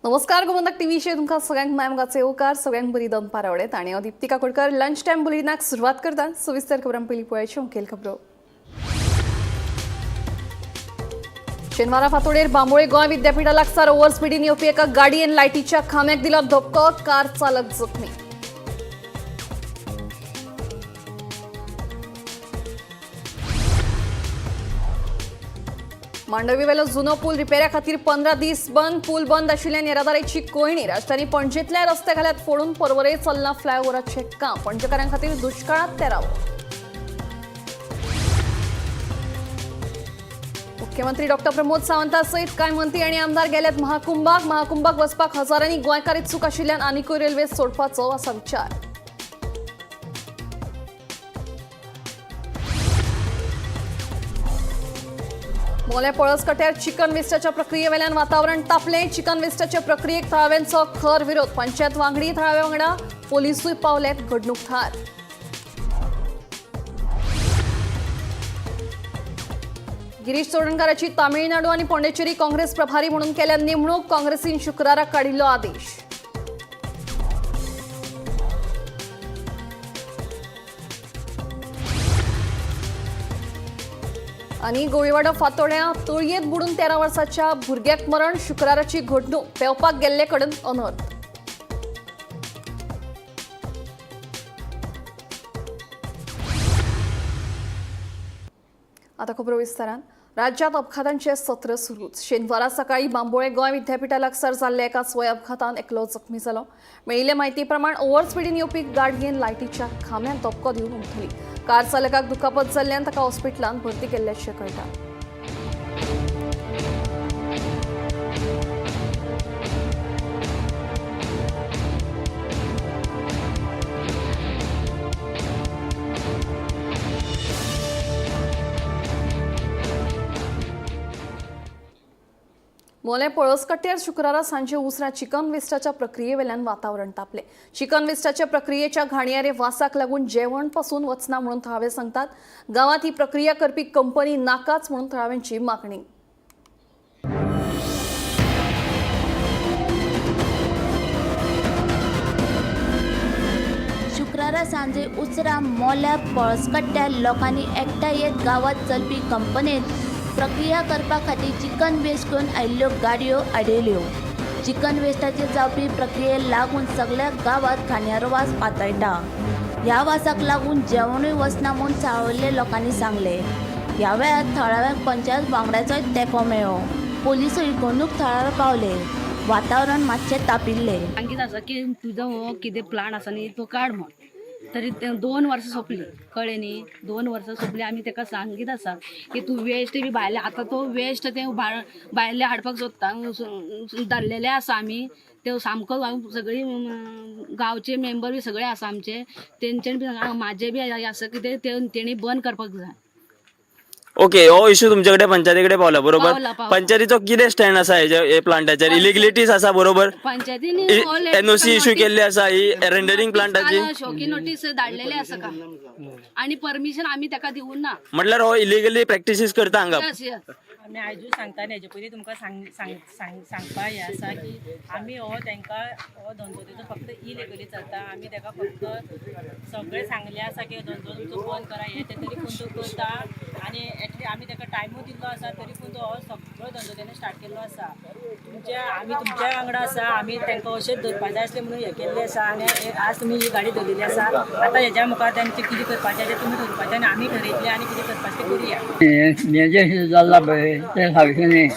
नमस्कार, गोमंतक टीव्हीचेर तुमकां सगळ्यांक माय मोगाचो येवकार. सगळ्यांक बरी दनपार आवडेत आनी हांव दीप्ती काकोडकर लंच टायम बुलेटिनाक सुरवात करता. सविस्तर खबरां. पयलीं पळयाच्यो मुखेल खबरो. शेनवारा फांतोडेर बांबोळे गोंय विद्यापीठा लागसार ओव्हर स्पिडीन येवपी एका गाडयेन लायटीच्या खांब्याक दिलो धपको. कार चालक जखमी. मांडवीवेलो जुनो पूल रिपेऱ्या खातीर 15 दीस बंद. पूल बंद आशिल्ल्यान येरादारीची कोंयडी. राजधानी पणजेंतल्या रस्ते घाल्यात फोडून. पर्वरे चल्लां फ्लायओव्हराचें काम. पणजेकारां खातीर दुष्काळात तेरावो. मुख्यमंत्री डॉक्टर प्रमोद सावंता सयत कांय मंत्री आनी आमदार गेल्यात महाकुंभाक. महाकुंभाक वचपाक हजारांनी गोंयकार इत्सूक आशिल्ल्यान आनिकूय रेल्वे सोडपाचो आसा विचार. मोलें पळसकट्यार चिकन वेस्टाच्या प्रक्रियेवेल्यान वातावरण तापलें. चिकन वेस्टाच्या प्रक्रियेक थळाव्यांचो खर विरोध. पंचायत वांगडी थळाव्या वांगडा पोलिसूय पावल्यात घडणूक थळार. गिरीश चोडणकाराची तामिळनाडू आणि पॉंडेचेरी काँग्रेस प्रभारी म्हणून केल्या नेमणूक. काँग्रेसीन शुक्रारा काडिल्लो आदेश. आणि गोळीवाडो फातोड्या तळयेत बुडून 13 वर्साच्या भुरग्याक मरण. शुक्राराची घडणूक. पेंवपाक गेल्ले कडेन अनर्थ. आता खबरो विस्तारान. राज्यात अपघातांचे सत्र सुरूच. शेनवारा सकाळी बांबोळे गोंय विद्यापीठा लागसार जाल्ल्या एका स्वय अपघातान एकलो जखमी जालो. मेळिल्ले म्हायती प्रमाण ओव्हर स्पिडीन येवपी गाडयेन लायटीच्या खांब्याक धपको दिवन उमथली. कार चालकाक दुखापत जाल्ल्यान ताका हॉस्पिटलांत भरती केल्ल्याचें कळटा. मोलें पळसकट्यार शुक्रारा सांजे उसरां चिकन वेस्टाच्या प्रक्रियेवेल्यान वातावरण तापलें. चिकन वेस्टाच्या प्रक्रियेच्या घाणयारे वासाक लागून जेवण पासून वचना म्हणून थळावे सांगतात. गांवांत ही प्रक्रिया करपी कंपनी नाकाच म्हणून थळाव्यांची मागणी. शुक्रारा सांजे उसरां मोल्या पळसकट्ट्यार लोकांनी एकठांय येत गांवांत चलपी कंपनीत प्रक्रिया करपा खातीर चिकन वेस्ट घेवन आयिल्ल्यो गाडयो आडयल्यो. चिकन वेस्टाचेर जावपी प्रक्रियेक लागून सगल्या गांवांत घाणयारो वास पातळटा. ह्या वासाक लागून जेवणूय वचना म्हूण चाळवल्ले लोकांनी सांगलें. ह्या वेळार थळाव्यांक पंचायत वांगड्याचोय तेंको मेळ्ळो. पोलिसूय घडणूक थळार पावले. वातावरण मातशें तापिल्लें. सांगीत आसा की तुजो हो कितें प्लान आसा न्ही तो काड म्हण. तरी ते 2 वर्सां सोंपली, कळ्ळें न्ही? 2 वर्सां सोंपली. आमी ताका सांगीत आसा की तूं वेस्ट बी भायले, आतां तो वेस्ट ते भायले हाडपाक सोदता. धाडलेले आसा आमी ते सामको. सगळीं गांवचे मेंबर बी सगळे आसा आमचे, तेंच्यानी बी म्हाजे बी आसा कितें ते तेणी बंद करपाक जाय. ओके, हो इशू तुमचे कडेन पंचायती कडेन पावला, बरोबर? पावला, पावला. पंचायतीचो कितें स्टँड आसा हेजे प्लांटाचेर? इलिगलिटीज आसा, बरोबर? पंचायतीनी एनओसी इशू केल्ली आसा ही रेंडरिंग प्लांटाची. शोकी नोटीस धाडलेले आसा का आणि परमिशन आमी ताका दिवून ना. म्हटल्यार हो इलिगली प्रॅक्टिसीस करता हांगा. S S. आमी आयजूच सांगता आनी हेजे पयलीं तुमकां सांग सांग सांग सांगपा हें आसा की आमी हो तांकां हो धंदो तेजो फक्त इलिगली चलता. आमी ताका फक्त सगळें सांगलें आसा की धंदो तुमचो बंद करा, हें तें, तरी पूण तो करता. आनी एटली आमी ताका टायमूय दिल्लो आसा, तरी पूण तो हो सगळो धंदो तेणें स्टार्ट केल्लो आसा. तुमच्या आमी तुमच्या वांगडा आसा. आमी तांकां अशेंच धरपा जाय आसलें म्हणून हें केल्लें आसा. आनी हे आज तुमी ही गाडी धरलेली आसा. आतां हेज्या मुखार तेंचें कितें करपाचें तें तुमी ठरपाचें आनी आमी ठरयतलें आनी कितें करपाचें तें करुया. हें जें कितें चल्लां पळय तें सारकें न्ही.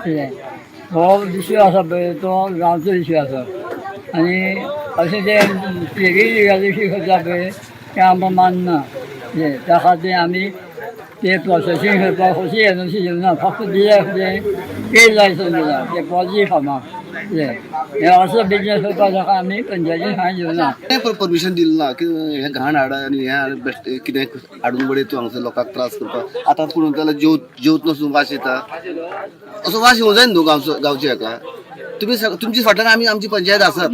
कितें हो इश्यू आसा पळय तो गांवचो इश्यू आसा आनी अशें ते इलिगल करता पळय तें आमकां मानना. कितें त्या खातीर आमी ते प्रोसेसींग करपाक कशी एनओसी दिवना. फक्त दिल्या कितें पेड लायसन्स दिला ते पॉलिसी फार्माक. कितें हें असो बिजनेस करपाक ताका आमी पंचायतीन कांय दिवना. परमिशन दिलें ना की हें घाण हाड आनी हें बेश्टें कितें हाडून वडय तूं हांगसर लोकांक त्रास करपाक. आतां पूण जाल्यार जेवत नासून वास येता, असो वास येवंक जाय न्हू गांवचो गांवच्या हेका. तुमी तुमची फाटल्यान आमी आमची पंचायत आसात,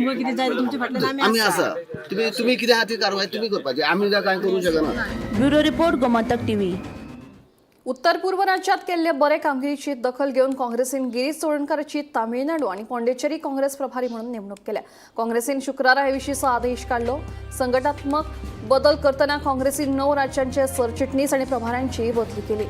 आमी आसा. तुमी तुमी कितें आहा ती कारवाय तुमी करपाची, आमी जाल्यार कांय करूंक शकना. Bureau report, Gomantak TV. उत्तर पूर्व राज्यात केल्ले बरे कामगिरीची दखल घेऊन काँग्रेसीन गिरीश चोडणकराची तामिळनाडू आणि पॉंडेचेरी काँग्रेस प्रभारी म्हणून नेमणूक केल्या. काँग्रेसीन शुक्रारा हे विशींचा आदेश काढलो. संघटनात्मक बदल करताना काँग्रेसीन 9 राज्यांचे सरचिटणीस आणि प्रभाऱ्यांची बदली केली.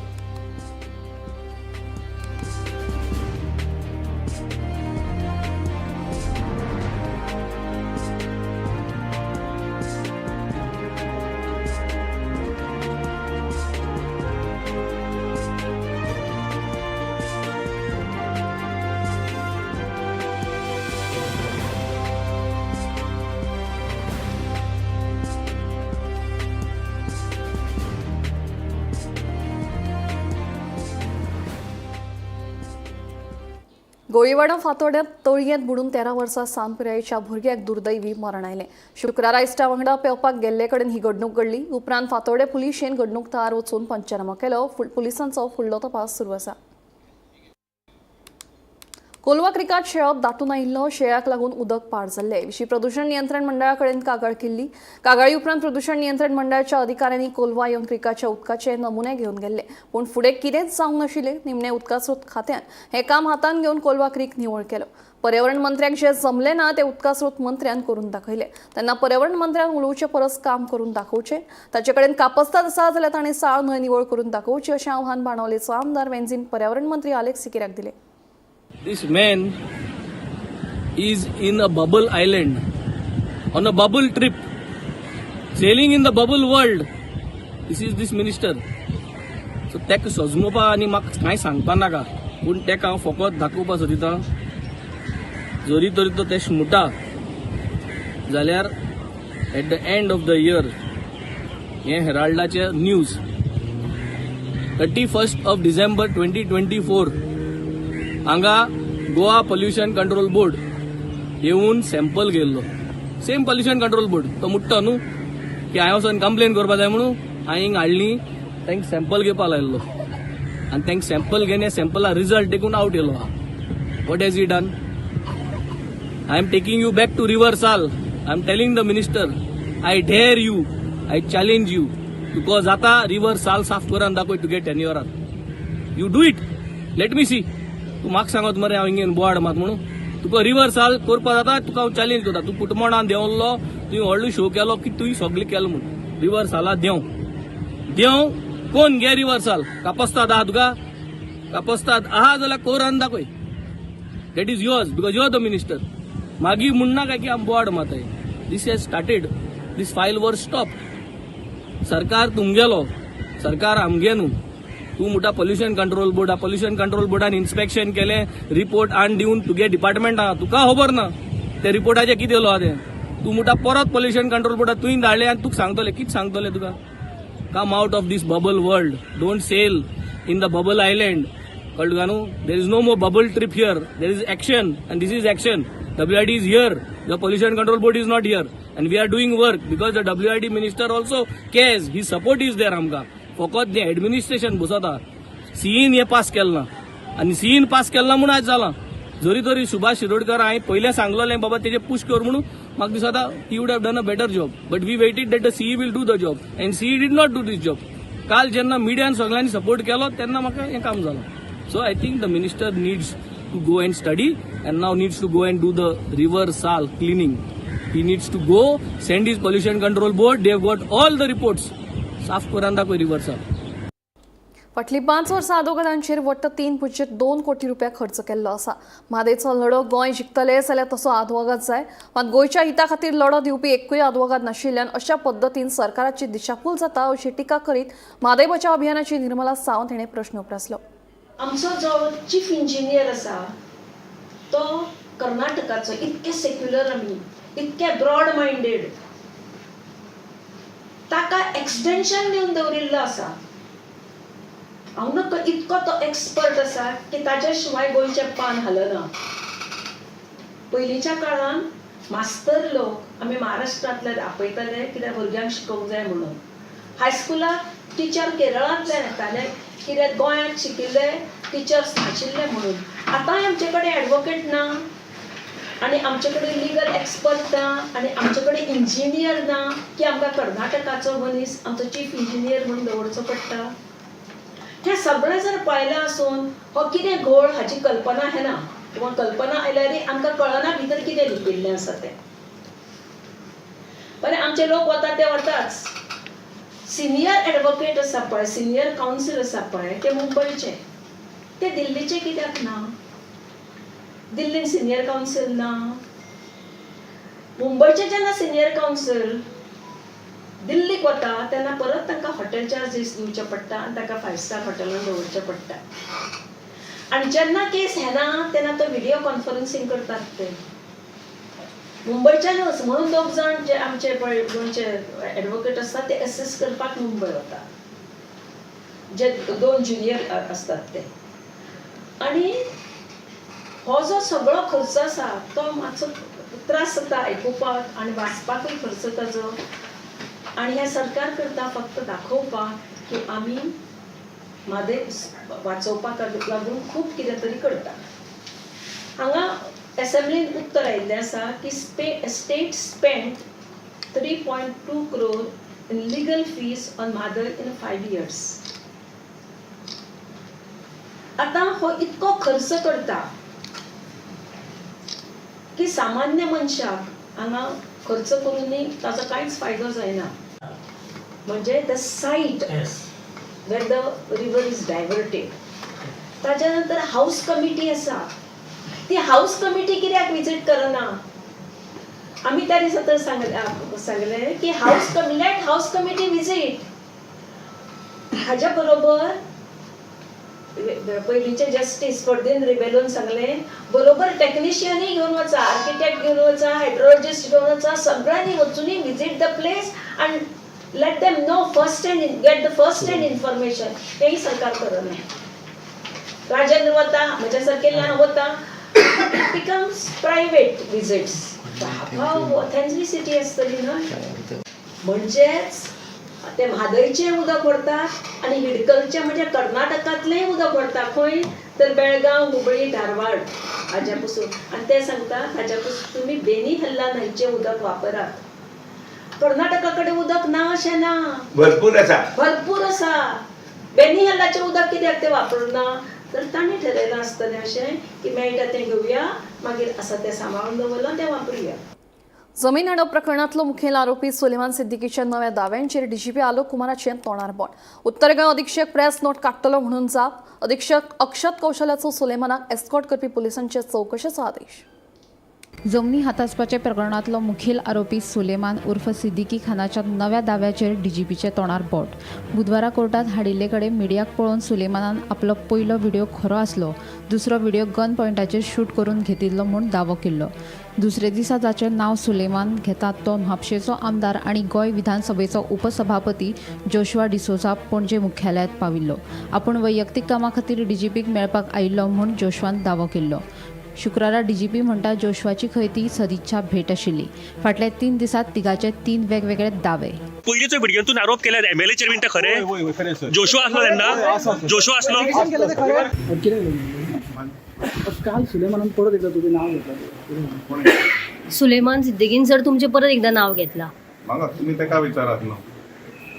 गोळीवाडा फातोड्यात तळयेंत बुडून 13 वर्सां सान पिरायेच्या भुरग्याक दुर्दैवी मरण आयलें. शुक्रारा इश्टा वांगडा पेंवपाक गेल्ले कडेन ही घडणूक घडली. उपरांत फातोर्डे पुलिशेन घडणूक थळार वचून पंचनामो केलो. पुलिसांचो फुडलो तपास सुरू आसा. कोलवा क्रिकात शेळप दाटून आयिल्लो. शेळ्याक लागून उदक पाड जाल्ले विशीं प्रदूषण नियंत्रण मंडळा कडेन कागाळ केल्ली. कागाळी उपरांत प्रदूषण नियंत्रण मंडळाच्या अधिकाऱ्यांनी कोलवा येवन क्रिकाच्या उदकाचे नमुने घेवन गेल्ले, पूण फुडें कितेंच जावंक नाशिल्लें. निमणे उदकास्रोत खात्यान हें काम हातान घेवन कोलवा क्रीक निवळ केलो. पर्यावरण मंत्र्याक जे जमलें ना ते उदकास्रोत मंत्र्यान करून दाखयलें. तेन्ना पर्यावरण मंत्र्यान उलोवचे परस काम करून दाखोवचें. ताचे कडेन कापस्ताद आसा जाल्यार ताणें साळ न्हंय निवळ करून दाखोवची अशें आव्हान बाणावलेचो आमदार वेंझीन पर्यावरण मंत्री आलेक्स सिकेराक दिलें. This man is in a bubble island, on a bubble trip, sailing in the bubble world. This is this minister. So ताका सजमोवपा आनी म्हाका कांय सांगपा नाका, पूण ताका हांव फकत दाखोवपा सोदिता, जरी तरी तो ते मुटा जाल्यार at the end of the year हें हेराल्डाचें न्यूज 31st of December 2024 हांगा गोवा पोल्युशन कंट्रोल बोर्ड येवन सॅम्पल घेयल्लो. सेम पोल्युशन कंट्रोल बोर्ड तो मुट्टो न्हू की हांवें वचोन कंप्लेन करपा जाय म्हणून हांवें हिंग हाडली, तांकां सॅम्पल घेवपा लायल्लो आनी तांकां सॅम्पल घेवन सॅम्पला रिजल्ट देखून आवट येयलो आहा. What has he done? I am taking you back to River Sal. I am telling the minister, I dare you, I challenge you, तुका जाता रिवर साल साफ करून दाखय तुगे टेन्युअरात. You do it, let me see. तूं म्हाका सांगत मरे हांव हिंगेन बोवाड मात म्हणून. तुका रिवर साल करपा जाता, तुका हांव चॅलेंज करता. तूं कुटमणान देंवलो, तुवें व्हडलो शो केलो की तुवें सगळें केलो म्हूण. रिवर साला देंव देंव कोण गे रिवर साल कापस्ताद आहा तुका, कापस्ताद आहा जाल्यार कोरान दाखय. That is yours because you are the minister. मागीर म्हणना काय की आम बोवाड माताय. This has started, this file were stop. सरकार तुमगेलो, सरकार आमगे न्हू. तूं म्हणटा pollution control board, pollution control बोर्डान इन्स्पेक्शन केलें, रिपोर्ट हाडून दिवन तुगे डिपार्टमेंट आहा, तुका खबर ना ते रिपोर्टाचें कितें येयलो आहा तें. तूं म्हणटा परत पोल्युशन कंट्रोल बोर्डाक तुवें धाडलें आनी तुका सांगतलें, कितें सांगतलें तुका? Come out of this bubble world, don't sail in the bubble island. कळ्ळें तुका न्हू? There is no more bubble trip here, there is action and this is action. WID is here, the pollution control board is not here and we are doing work because the WID minister also cares, his support is there. आमकां फकत जें administration बसता, सीईन हें pass केलें ना आनी सीईन pass केलें ना म्हूण आयज जालां. जरी तरी सुभाष शिरोडकर हांवें पयलें सांगलेलें बाबा तेजें पुश कर म्हणून, म्हाका दिसता he would have done a better job, but we waited that the CE will do the job and CE did not do this job. काल जेन्ना मिडियान सगळ्यांनी सपोर्ट केलो तेन्ना म्हाका हें काम जालां. So I think the minister needs to go and study and now needs to go and do the River Sal cleaning. He needs to go send his pollution control board, they have got all the reports. साफ करून दाखय river साल. फाटलीं 5 वर्सां आदोगादांचेर वट्ट 3.2 कोटी रुपया खर्च केल्लो आसा. म्हादयचो लढो गोंय जिखतले जाल्यार तसो आदवोगाद जाय, मात गोंयच्या हिता खातीर लढो दिवपी एकूय आदवोगाद नाशिल्ल्यान अशा पद्दतीन सरकाराची दिशाभूल जाता अशी टिका करीत म्हादय बचाव अभियानाची निर्मला सावंत हिणें प्रश्न उप्रासलो. आमचो जो चीफ इंजिनियर आसा तो कर्नाटकाचो. इतके सेक्युलर आमी, इतके ब्रॉड मायंडेड, ताका एक्सटेन्शन दिवन दवरिल्लो आसा. हांव नकळ, इतको तो एक्सपर्ट आसा की ताच्या शिवाय गोंयचें पान हालना. पयलींच्या काळान मास्तर लोक आमी महाराष्ट्रांतले आपयताले कित्याक भुरग्यांक शिकोवंक जाय म्हणून. हायस्कुलाक टिचर केरळांतल्यान येताले कित्याक गोंयांत शिकिल्ले टिचर्स नाशिल्ले म्हणून. आतांय आमचे कडेन एडवोकेट ना आनी आमचे कडेन लिगल एक्सपर्ट ना आनी आमचे कडेन इंजिनियर ना की आमकां कर्नाटकाचो मनीस आमचो चीफ इंजिनियर म्हणून दवरचो पडटा. हें सगळें जर पळयलें आसून हो कितें घोळ हाची कल्पना येना, किंवा कल्पना आयल्यारय आमकां कळना भितर कितें लिपिल्लें आसा तें. बरें, आमचे लोक वता ते वताच. सिनियर एडवोकेट आसा पळय, सिनियर कावन्सील आसा पळय, ते मुंबयचे, ते दिल्लीचे कित्याक ना? दिल्लीन सिनियर कावन्सील ना. मुंबयचे जेन्ना सिनियर कावन्सील दिल्लीक वता तेन्ना परत तांकां हॉटेल चार्जीस दिवचे पडटा आनी तांकां फायव स्टार हॉटेलान दवरचें पडटा. आनी जेन्ना केस येना तेन्ना तो व्हिडियो कॉन्फरन्सींग करतात ते मुंबयच्यानूच. म्हणून दोग जाण जे आमचे पळय गोंयचे एडवोकेट आसतात ते एसिस्ट करपाक मुंबय वता, जे दोन ज्युनियर आसतात ते. आनी हो जो सगळो खर्च आसा तो मातसो त्रास जाता आयकुपाक आनी वाचपाकूय खर्च ताजो. आनी हें सरकार करता फक्त दाखोवपाक की आमी म्हादय वाचोवपाक लागून खूब कितें तरी करता. हांगा एसेंब्लीन उत्तर आयिल्लें आसा की state spend 3.2 crore in legal fees on Mhadei in 5 years. आतां हो इतको खर्च करता की सामान्य मनशाक हांगा खर्च करूनय ताजो कांयच फायदो जायना. म्हणजे the site where the river is diverted. ताज्या नंतर हावस कमिटी आसा, ती हावस कमिटी कित्याक विजीट करना? आमी त्या दिसा तर सांगलें की house let house committee visit. हाज्या बरोबर पयलींचे जस्टीस फर्दीन रिबेलोन सांगलें बरोबर टॅक्निशियनूय घेवन वचा, आर्किटेक्ट घेवन वचा, हायड्रोलॉजिस्ट घेवन वचा, सगळ्यांनी वचूनय visit the place and let them know first hand, get the first hand information. तेंय सरकार करना. राजेंद्र वता, म्हज्या सारकेल्यान वता, it becomes private visits. हाका ऑथेंटिसिटी आसतली न्हय. म्हणजेच ते म्हादयचें उदक व्हरतात आनी हिडकलचें म्हणजे कर्नाटकांतलेंय उदक व्हरता खंय तर बेळगांव, हुबळी, धारवाड हाज्या पसून. आनी ते सांगतात हाज्या पसून तुमी बेनी हल्ला न्हंयचें उदक वापरात. कर्नाटका कडेन उदक ना अशें ना, भरपूर आसा, भरपूर आसा. बेनी हल्लाचें उदक कित्याक तें वापरना? तर तांणी ठरयलां आसतलें अशें की मेळटा तें घेवया, मागीर आसा तें सांबाळून दवरलां तें वापरुया. जमीन हडप प्रकरणातलो मुखेल आरोपी सुलेमान सिद्दीकीच्या नव्या दाव्यांचेर डीजीपी आलोक कुमाराचें तोंडार बोट. उत्तर गोंय अधीक्षक प्रेस नोट काडटलो म्हणून जाप. अधीक्षक अक्षत कौशलाचो सुलेमानाक एस्कॉर्ट करपी पुलिसांचे चवकशेचो आदेश. जमनी हातासपाच्या प्रकरणांतलो मुखेल आरोपी सुलेमान उर्फ सिद्दीकी खानाच्या नव्या दाव्याचेर डीजीपीचे तोंडार बोट. बुधवारा कोर्टात हाडिल्ले कडेन मिडियाक पळोवन सुलेमानान आपलो पयलो व्हिडिओ खरो आसलो, दुसरो व्हिडिओ गन पॉयंटाचेर शूट करून घेतिल्लो म्हूण दावो केल्लो. दुसरे दिसा जाचें नांव सुलेमान घेतात तो म्हापशेचो आमदार आनी गोंय विधानसभेचो उपसभापती जोशुआ डिसोझा पणजे मुख्यालयांत पाविल्लो. आपूण वैयक्तीक कामा खातीर डीजीपीक मेळपाक आयिल्लो म्हूण जोशुआन दावो केल्लो. शुक्रारा डीजीपी म्हणटा जोशुआची खंय ती सदिच्छा भेट आशिल्ली. फाटल्या 3 दिसांत तिगाचे 3 वेगवेगळे दावे. पयलींचो व्हिडियोतून आरोप केले एमएलएचेर बीन, ते खरें? जोशुआ आसलो तेन्ना? जोशुआ आसलो? काल सुलेमानान परत एकदा तुजें नाव घेतलं. सुलेमान सिद्दीकीन सर तुमचें परत एकदा नाव घेतलां. म्हाका तुमी ताका विचारात न्हू.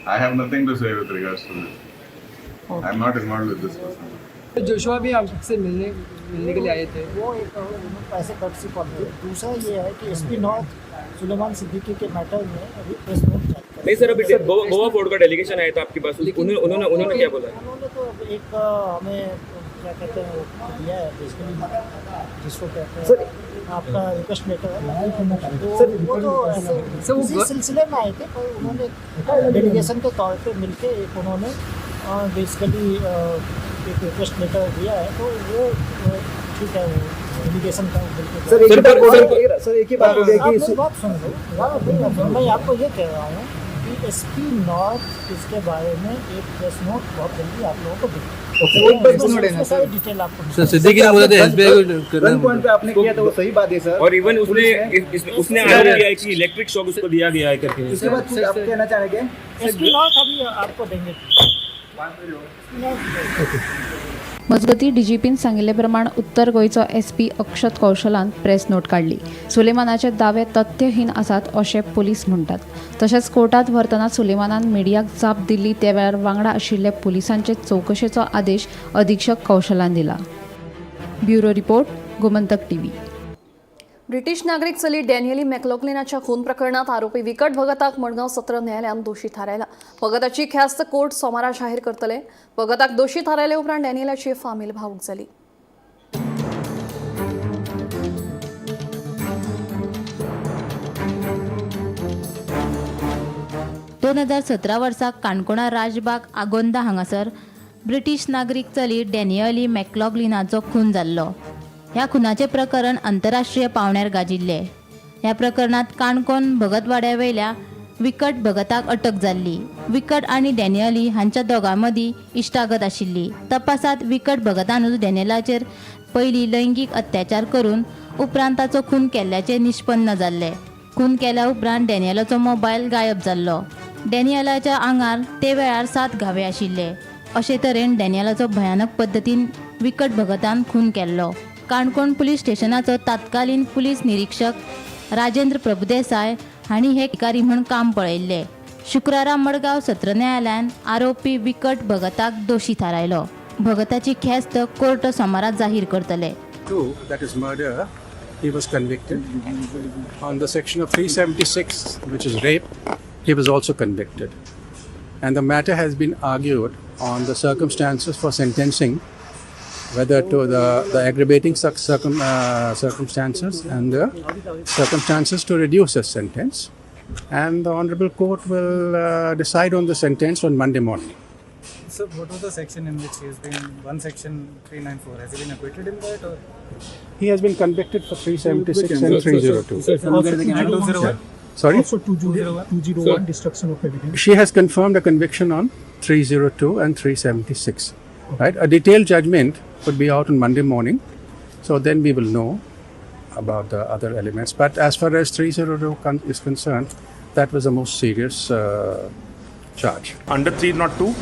I have nothing to say with regards to this. I am not involved with this person. Joshua भी आपसे मिलने मिलने के लिए आए थे. वो एक ऐसे कटसी कॉल थी. दूसरा ये है कि एसपी नॉर्थ सुलेमान सिद्दीकी के मैटर में अभी प्रेस नोट जारी कर नहीं सर, अभी गोवा बोर्ड का डेलीगेशन आया था आपके पास, उन्होंने उन्होंने क्या बोला? उन्होंने तो एक हमें क्या कहते हैं वो दिया है बेसिकली, जिसको कहते हैं आपका रिक्वेस्ट लेटर है, तो वो तो ऐसे उसी सिलसिले में आए थे, पर उन्होंने डेलीगेशन के तौर पे मिलके एक उन्होंने बेसिकली एक रिक्वेस्ट लेटर दिया है, तो वो ठीक है, वो डेलीगेशन का बिल्कुल। सर एक ही बात हो गई आप मेरी बात सुन लो। मैं आपको ये कह रहा हूँ कि एसपी नॉर्थ इसके बारे में एक प्रेस नोट बहुत जल्दी आप लोगों को देगा, सारी डिटेल आपको। सर सिद्दीकी ने बोला था एसबीआई को गन पॉइंट पे आपने किया था, वो सही बात है सर। और इवन उसने उसने आरोप किया है कि इलेक्ट्रिक शॉक उसको दिया गया है करके। उसके बाद कुछ आप कहना चाहेंगे? एसपी नॉर्थ अभी आपको देंगे। मजगतीं, डीजीपीन सांगिल्ले प्रमाण उत्तर गोंयचो एसपी अक्षत कौशलान प्रेस नोट काडली. सुलेमानाचे दावे तथ्यहीन आसात अशें पुलीस म्हणटात. तशेंच कोर्टात व्हरतना सुलेमानान मिडियाक जाप दिल्ली त्या वेळार वांगडा आशिल्ल्या पुलिसांचे चवकशेचो आदेश अधीक्षक कौशलान दिला. Bureau report, Gomantak TV. British नागरीक चली डॅनियली मॅकलॉकलिनाच्या खून प्रकरणात आरोपी विकट भगताक मडगांव सत्र न्यायालयान दोशी थारायला. भगताची ख्यास्त कोर्ट सोमारा जाहीर करतले. भगताक दोशी थारायले उपरांत डॅनियलाची फामील भावूक जाली. 2017 वर्सा काणकोणा राजबाग आगोंदा हांगासर ब्रिटीश नागरीक चली डॅनियली मॅकलॉगलिनाचो खून जाल्लो. ह्या खुनाचें प्रकरण आंतरराष्ट्रीय पांवड्यार गाजिल्लें. ह्या प्रकरणांत काणकोण भगतवाड्या वयल्या विकट भगताक अटक जाल्ली. विकट आनी डॅनियली हांच्या दोगां मदीं इश्टागत आशिल्ली. तपासांत विकट भगतानूच डॅनियलाचेर पयलीं लैंगीक अत्याचार करून उपरांत ताचो खून केल्ल्याचें निश्पन्न जाल्लें. खून केल्या उपरांत डॅनियलाचो मोबायल गायब जाल्लो. डॅनियलाच्या आंगार ते वेळार सात घावे आशिल्ले. अशे तरेन डॅनियलाचो भयानक पद्दतीन विकट भगतान खून केल्लो. काणकोण पुलीस स्टेशनाचो तात्कालीन पुलीस निरीक्षक राजेंद्र प्रभुदेसाय हांणी हे अधिकारी म्हूण काम पळयल्लें. शुक्रारा मडगांव सत्र न्यायालयान आरोपी विकट भगताक दोशी थारायलो. भगताची ख्यास्त कोर्ट सोमारा जाहीर करतले. Two, that is murder, he was convicted. On the section of 376, which is rape, he was also convicted. And the matter has been argued on the circumstances for sentencing, whether to the aggravating circumstances and the circumstances to reduce the sentence. And the Honorable Court will decide on the sentence on Monday morning. So, what was the section in which he has been? One section 394. Has he been acquitted in that, or? He has been convicted for 376 and 302. Also 201. Sorry? Also 201, 201 destruction of evidence. She has confirmed a conviction on 302 and 376. Right? A detailed judgment would be out on Monday morning, so then we will know about the other elements. But as far as 302 is concerned, that was the most serious charge. Under 302,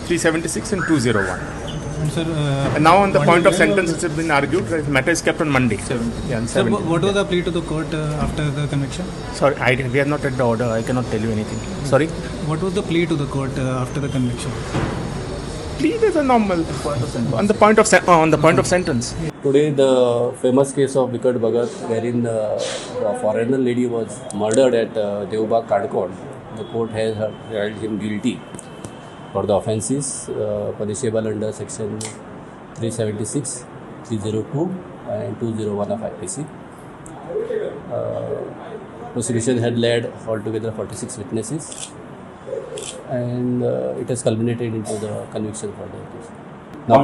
376 and 201. And sir, And now on the point of Monday sentence, it has been argued that the matter is kept on Monday. Yeah, on Sir, 17th. what was the plea to the court after the conviction? Sorry, we have not read the order. I cannot tell you anything. Sorry? What was the plea to the court after the conviction? Plea is a normal on the point of on the point of sentence. Today, the famous case of Vikat Bhagat, wherein a foreigner lady was murdered at Devbag, Kankon, the court has held him guilty for the offences punishable under section 376, 302, and 201 of IPC. Prosecution had led altogether 46 witnesses, and it has culminated into the conviction for the accused. Now,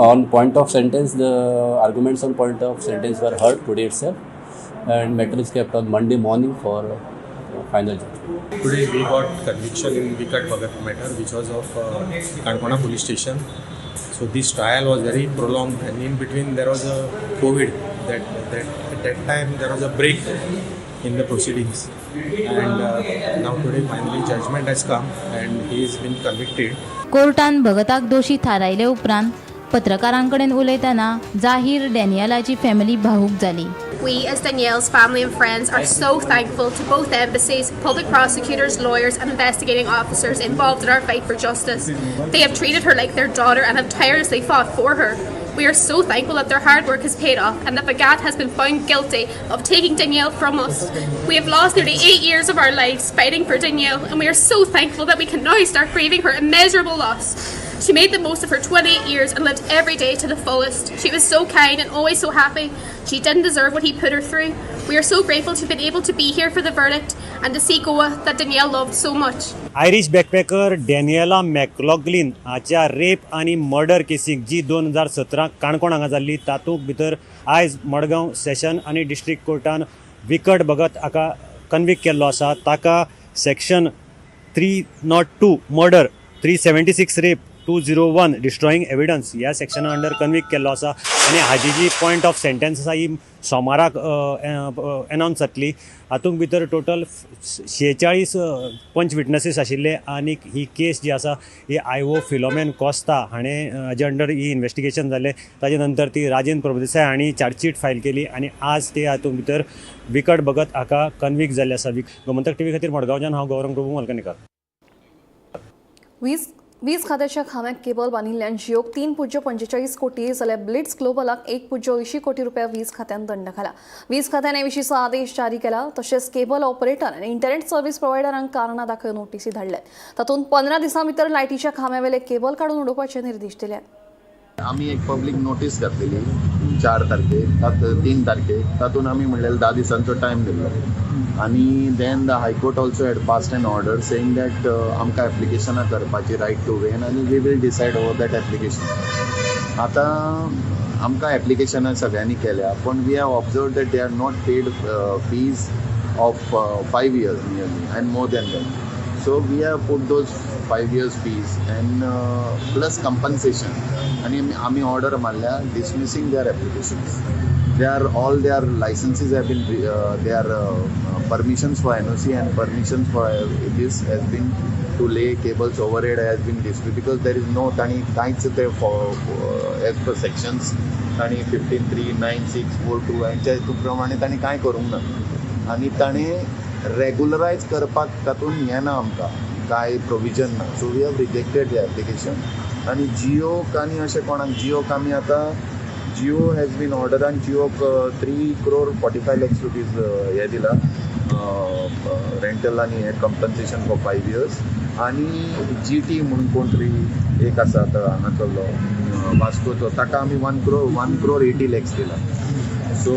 on point of sentence, the arguments on point of sentence were heard today itself, and matter is kept on Monday morning for final judgment. Today we got conviction in Vikat Bhagat matter, which was of Kankona police station. So this trial was very prolonged, and in between there was a COVID. That at that time there was a break in the proceedings, and now today finally judgment has come, and he has been convicted. कोर्टान भगताक दोशी थारायले उपरांत पत्रकारां कडेन उलयतना जाहीर डॅनियलाची family भावूक जाली. We, as Danielle's family and friends, are so thankful to both embassies, public prosecutors, lawyers, and investigating officers involved in our fight for justice. They have treated her like their daughter and have tirelessly fought for her. We are so thankful that their hard work has paid off and that Bhagat has been found guilty of taking Danielle from us. We have lost nearly 8 years of our lives fighting for Danielle, and we are so thankful that we can now start grieving her immeasurable loss. She made the most of her 28 years and lived every day to the fullest. She was so kind and always so happy. She didn't deserve what he put her through. We are so grateful to have been able to be here for the verdict and to see Goa that Danielle loved so much. Irish बॅकपॅकर डॅनियला मॅकलॉगलीन हाच्या rape आनी murder केसीक जी 2017 काणकोण हांगा जाल्ली, तातूंत भितर आयज मडगांव सेशन आनी district कोर्टान विकट भगत हाका कन्विक्ट केल्लो आसा. ताका section 302 murder, 376 rape 201 destroying evidence ह्या सेक्शना अंडर कन्विक्ट केल्लो आसा आनी हाजी जी पॉयंट ऑफ सेंटेन्स आसा ही सोमाराक एनावन्स जातली. हातूंत भितर टोटल 46 पंच विटनसीस आशिल्ले आनी ही केस जी आसा ही आयओ फिलोमेन कोस्ता हाणें हाजे अंडर ही इन्वेस्टिगेशन जालें. ताजे नंतर ती राजेंद्र प्रभुदेसाय हांणी चार्जशीट फायल केली आनी आज ते हातूंत भितर विकट भगत हाका कन्विक्ट जाल्ले आसा. गोमंतक टीव्ही खातीर मडगांवच्यान हांव गौरंग प्रभू मलकनीकर. वीज खात्याच्या खांब्याक केबल बांदिल्ल्यान जियोक 3.45 कोटी जाल्यार ब्लिट्स ग्लोबलाक 1.80 कोटी रुपया वीज खात्यान दंड घाला. वीज खात्यान हे विशींचो आदेश जारी केला. तशेंच केबल ऑपरेटर आनी इंटरनेट सर्व्हिस प्रोव्हायडरांक कारणां दाखय नोटीसी धाडल्यात. तातूंत 15 दिसां भितर लायटीच्या खांब्यावेले केबल काडून उडोवपाचे निर्देश दिल्यात. आमी एक पब्लीक नोटीस घातलेली 4 तारखेक, 3 तारखेक, तातूंत आमी म्हणलेले 10 दिसांचो टायम दिल्लो आनी then the high court also had passed an order saying that आमकां एप्लिकेशनां करपाची रायट टू वेन आनी we will decide over that application. आतां आमकां एप्लिकेशनां सगळ्यांनी केल्या, पूण we have observe that they are not paid fees of 5 years nearly and more than that. So we have put those 5 years fees and plus compensation आनी आमी order मारल्या dismissing their applications. They are all their licenses have been their permissions for NOC and permissions for this has been to lay cables overhead has been dismissed because there is no तांणी कांयच ते as per sections तांणी 15 3 9 6 4 2 हांच्या हितून प्रमाणे तांणी कांय करूंक ना आनी ताणें रेगुलरायज करपाक तातूंत हें ना, आमकां कांय प्रोविजन ना. So we have rejected the application. आनी जियोक आनी अशें कोणाक जियोक आमी आतां जियो हॅज बीन ऑर्डर आनी जियोक 3 crore 45 lakhs rupees हें दिला रेंटल आनी हें कंपन्सेशन फॉर 5 इयर्स. आनी जी टी म्हणून कोण तरी एक आसा आतां हांगासरलो वास्कोचो, ताका आमी 1 crore 80 lakhs दिला. सो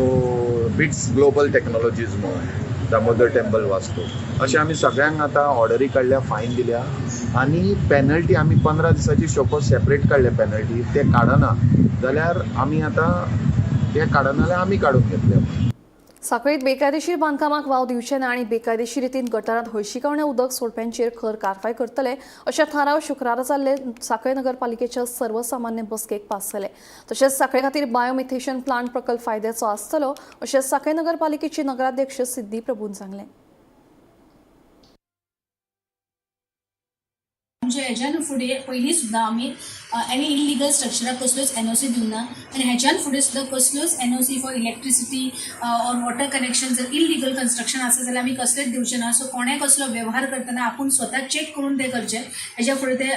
बिट्स ग्लोबल टॅक्नोलॉजीज म्हणून दामोदर टेम्पल वास्को, अशें आमी सगळ्यांक आतां ऑर्डरी काडल्या, फायन दिल्या आनी पेनल्टी आमी 15 दिसाची शोको सेपरेट काडल्या. पेनल्टी ते काडना जाल्यार आमी आतां ते काडना जाल्यार आमी काडून घेतले. साखळीत बेकायदेशीर बांदकामाक वाव दिवचे ना आनी बेकायदेशीर रितीन गटारांत हळशिकावणें उदक सोडप्यांचेर खर कारवाय करतले अशें थाराव शुक्रारा जाल्ले साखळे नगरपालिकेच्या सर्वसामान्य बसकेक पास जाले. तशेंच साखळे खातीर बायोमिथेशन प्लांट प्रकल्प फायद्याचो आसतलो अशें साखळे नगरपालिकेचे नगराध्यक्ष सिद्धी प्रभून सांगलें. आमच्या हेज्यान फुडें पयलीं सुद्दां आमी एनी इलिगल स्ट्रक्चराक कसल्योच एनओसी दिवना आनी हेज्यान फुडें सुद्दां कसल्योच NOC for electricity or water connection जर इलिगल कन्स्ट्रक्शन आसा जाल्यार आमी कसलेच दिवचे ना. सो कोणें कसलो वेव्हार करतना आपूण स्वता चॅक करून ते करचे, हेज्या फुडें ते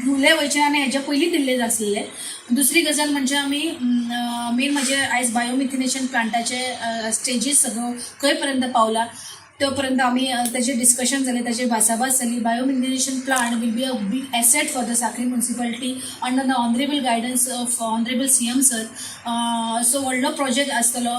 दिवले वयचे आनी हेज्या पयलीं दिल्ले आसलेले. दुसरी गजाल म्हणजे आमी मेन म्हणजे आयज बायोमिथेनेशन प्लांटाचे स्टेजीस सगळ्यो खंय पर्यंत पावला तो पर्यंत आमी ताजेर डिस्कशन जालें, ताजेर भासाभास जाली. Biomethanation plant will be a big asset for the Sanquelim municipality under the honourable guidance of honourable CM sir. So व्हडलो प्रोजेक्ट आसतलो,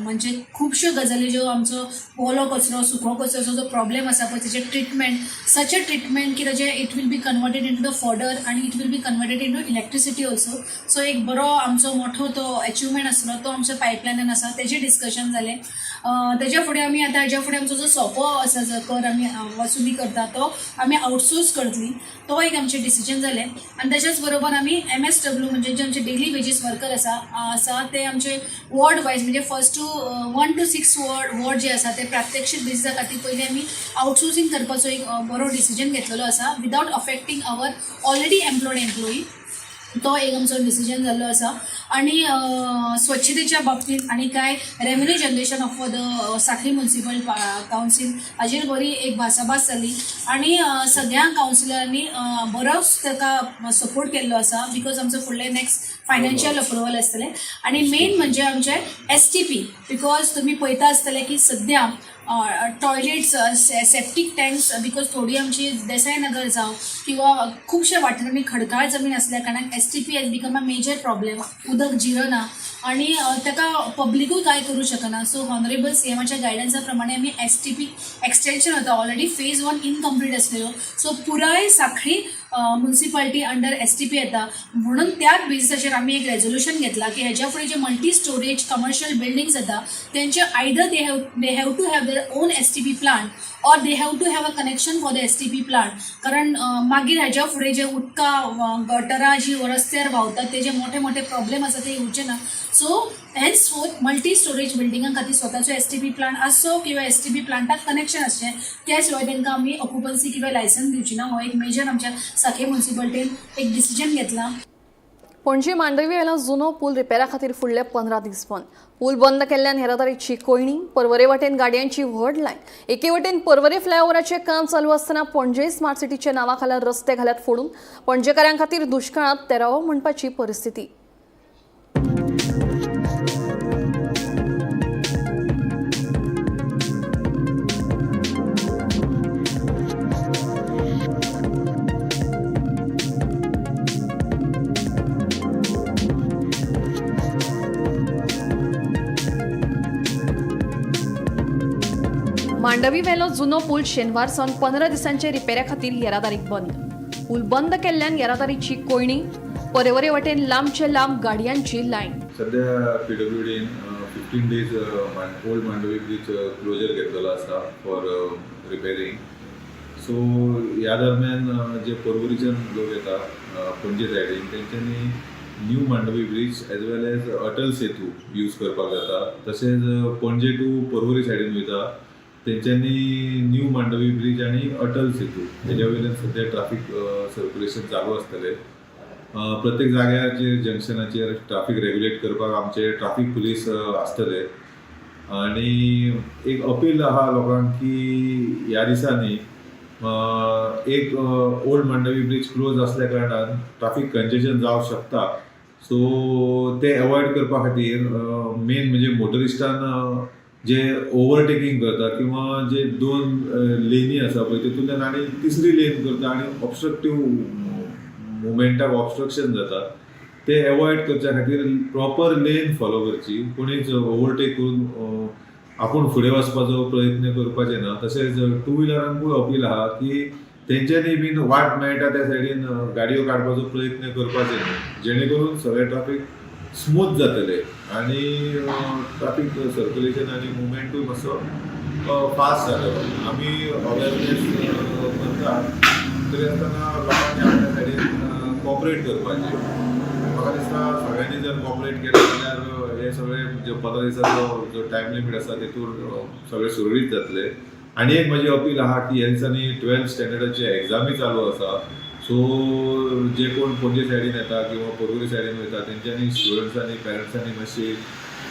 म्हणजे खुबश्यो गजाली ज्यो आमचो ओलो कचरो सुको कचरोचो जो प्रॉब्लेम आसा पळय तेजें ट्रिटमेंट सच अ ट्रिटमेंट की ताजें it will be converted into the fodder आनी it will be converted into electricity also. So एक बरो आमचो मोठो तो एचिवमेंट आसलो तो आमच्या पायपलायनान आसा, तेजें डिस्कशन जालें. तेज्या फुडें आमी आतां हेज्या फुडें आमचो जो सोपो आसा जो कर आमी वसुली करता तो आमी आउटसोर्स करतली, तो एक आमचें डिसिजन जालें. आनी तेच्याच बरोबर आमी MSW म्हणजे जे आमचे डेली वेजीस वर्कर आसा ते आमचे वॉर्ड वायज म्हणजे फर्स्ट टू 1 to 6 ward जे आसा ते प्रात्यक्षीक बेजिसा खातीर पयलीं आमी आउटसोर्सींग करपाचो एक बरो डिसिजन घेतलेलो आसा without affecting our already employed employee, तो एक आमचो डिसिजन जाल्लो आसा. आनी स्वच्छतेच्या बाबतींत आनी कांय revenue generation of the Sanquelim municipal council हाजेर बरी एक भासाभास जाली आनी सगळ्या कावन्सिलरांनी बरोच ताका सपोर्ट केल्लो आसा because आमचो फुडलें नेक्स्ट फायनान्शियल अप्रुवल आसतलें. आनी मेन म्हणजे आमचें STP, because तुमी पळयता आसतलें की सद्या टॉयलेट्स सेप्टीक टँक्स because थोडी आमची देसाय नगर जावं किंवा खुबश्या वाठारांनी खडकाळ जमीन आसल्या कारणान STP has become a major problem, उदक जिरना आनी ताका पब्लिकूय कांय करूं शकना. सो ऑनरेबल CMच्या गायडन्सा प्रमाणे आमी STP extension वता, ऑलरेडी फेज 1 इनकम्प्लीट आसलेलो, सो पुराय साखळी मुन्सिपालिटी अंडर STP येता म्हणून त्याच बेजिसाचेर आमी एक रेजोल्युशन घेतला की हेज्या फुडें जे मल्टी स्टोरेज कमर्शियल बिल्डिंग्स येता तेंचे either they have to have their own STP plant Or they have to have a connection for the STP plant. कारण मागीर हाज्या फुडें जे उदकां गटरां जी रस्त्यार व्हांवतात तेजे मोठे मोठे प्रॉब्लेम आसा ते येवचे ना. सो हेन्सफोर्थ मल्टी स्टोरेज बिल्डिंगां खातीर स्वताचो एसटीपी प्लांट आसचो किंवा एसटीपी प्लांटाक कनेक्शन आसचें, त्या शिवाय तांकां आमी ऑक्युपन्सी किंवा लायसन्स दिवची ना. हो एक मेजर आमच्या साखळे म्युनिसिपालिटीन एक डिसिजन घेतला. पणजी मांडवी वेलो जुनो पूल रिपेरा खातीर फुडले 15 दीस बंद. पूल बंद केल्ल्यान येरादारीची कोयणी, पर्वरे वटेन गाडयांची व्हड लायन. एके वटेन पर्वरे फ्लायओव्हराचें काम चालू आसतना पणजे स्मार्ट सिटीच्या नांवा खाला रस्ते घाल्यात फोडून. पणजेकारां खातीर दुष्काळांत तेरावो म्हणपाची परिस्थिती. मांडवी वेलो जुनो पूल शेनवार सावन 15 दिसांचे रिपेरा खातीर येरादारीक बंद. पूल बंद केल्ल्यान येरादारीची कोयणी, पर्वरे वटेन लांबचे लांब गाडयांची लायन. सध्या पीडब्ल्यूडीन 15 days old Mandovi bridge closure घेतलेलो आसा फॉर रिपेरींग. सो ह्या दरम्यान जे पर्वरीच्यान लोक येता पणजे सायडीन तेंच्यांनी new Mandovi bridge as well as Atal Setu use करपाक जाता. तशेंच पणजे टू पर्वरी सायडीन वयता तेंच्यांनी न्यू मांडवी ब्रीज आनी अटल सेतू हेज्या वयल्यान सद्या ट्राफीक सर्क्युलेशन चालू आसतलें. प्रत्येक जाग्याचेर जंक्शनाचेर ट्राफीक रेग्युलेट करपाक आमचे ट्राफीक पुलीस आसतले. आनी एक अपील आहा लोकांक की ह्या दिसांनी एक ओल्ड मांडवी ब्रीज क्लोज आसल्या कारणान ट्राफीक कंजेशन जावंक शकता. सो ते एवॉयड करपा खातीर मेन म्हणजे मोटरिस्टान जे ओवरटेकींग करता किंवा जे 2 लेनी आसा पळय तितूंतल्यान आनी तिसरी लेन करता आनी ऑबस्ट्रक्टीव मुवमेंटाक ऑबस्ट्रक्शन जाता, ते एवॉयड करच्या खातीर प्रॉपर लेन फॉलो करची. कोणीच ओवरटेक करून आपूण फुडें वचपाचो प्रयत्न करपाचे ना. तशेंच टू व्हिलरांकूय अपील आहा की तेंच्यांनी बीन वाट मेळटा त्या सायडीन गाडयो काडपाचो प्रयत्न करपाचे न्हू, जेणे करून सगळें ट्राफीक स्मूथ जातले आनी ट्राफीक सर्क्युलेशन आनी मुवमेंटूय मातसो फास्ट जातलो. आमी अवेरनेस करता तरी आसतना लोकांनी आपल्या सायडीन कॉपरेट करपाचें. म्हाका दिसता सगळ्यांनी जर कॉपरेट केलें जाल्यार हे सगळे जे 15 दिसाचो जो टायम लिमीट आसा तेतूर सगळें सुरळीत जातलें. आनी एक म्हजी अपील आहा की ह्या दिसांनी 12th स्टँडर्डाची एग्जामी चालू आसा. सो जे कोण पणजे सायडीन येता किंवा पर्वरी सायडीन वयता तेंच्यांनी स्टुडंट्सांनी पेरंट्सांनी मातशी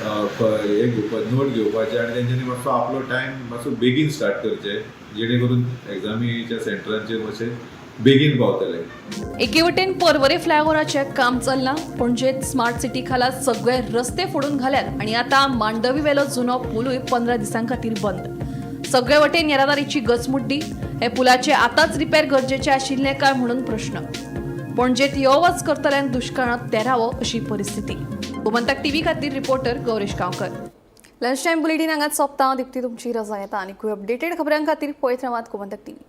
हे घेवपा नोट घेवपाचे आनी तेंच्यांनी मातसो आपलो टायम मातसो बेगीन स्टार्ट करचे, जेणे करून एग्जामीच्या सेंटरांचेर मातशे बेगीन पावतले. एके वटेन पर्वरे फ्लायओव्हराचें काम चल्लां, पणजेत स्मार्ट सिटी खाला सगळे रस्ते फोडून घाल्यात आनी आतां मांडवी वेलो जुनो पुलूय 15 दिसां खातीर बंद. सगळे वटेन येरादारीची गचमुड्डी. हे पुलाचे आतांच रिपेर गरजेचे आशिल्ले काय म्हणून प्रश्न. पणजेत यो वच करतल्यांक दुष्काळांत तेरावो अशी परिस्थिती. गोमंतक टीव्ही खातीर reporter Gauresh Gaonkar. Lunch time bulletin हांगाच सोंपता. दीप्ती तुमची रजा येता. आनी अपडेटेड खबरां खातीर पळयत रावात गोमंतक टीव्ही.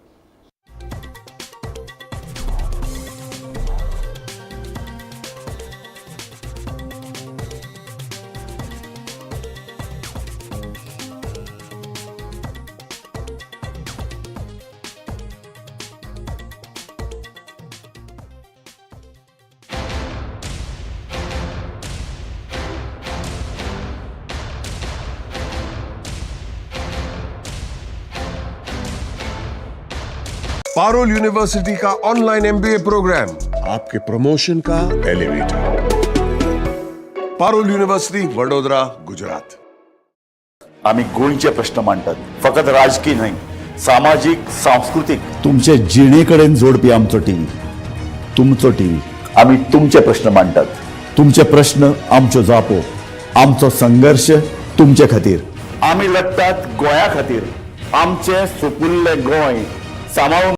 पारुल यूनिवर्सिटी का ऑनलाइन एमबीए प्रोग्राम आपके प्रमोशन का एलिवेटर. पारुल यूनिवर्सिटी, वडोदरा, गुजरात. आमी गोंयचे प्रश्न मांडटात, फकत राजकीय न्हय, सामाजीक, सांस्कृतीक, तुमचे जिणे कडेन जोडपी आमचो टीव्ही, तुमचो टीव्ही. आमी तुमचे प्रश्न मांडटात, तुमचे प्रश्न आमच्यो जापो, आमचो संघर्श तुमचे खातीर. आमी लढटात गोंया खातीर, आमचें सुपुल्लें गोंय सांबाळून.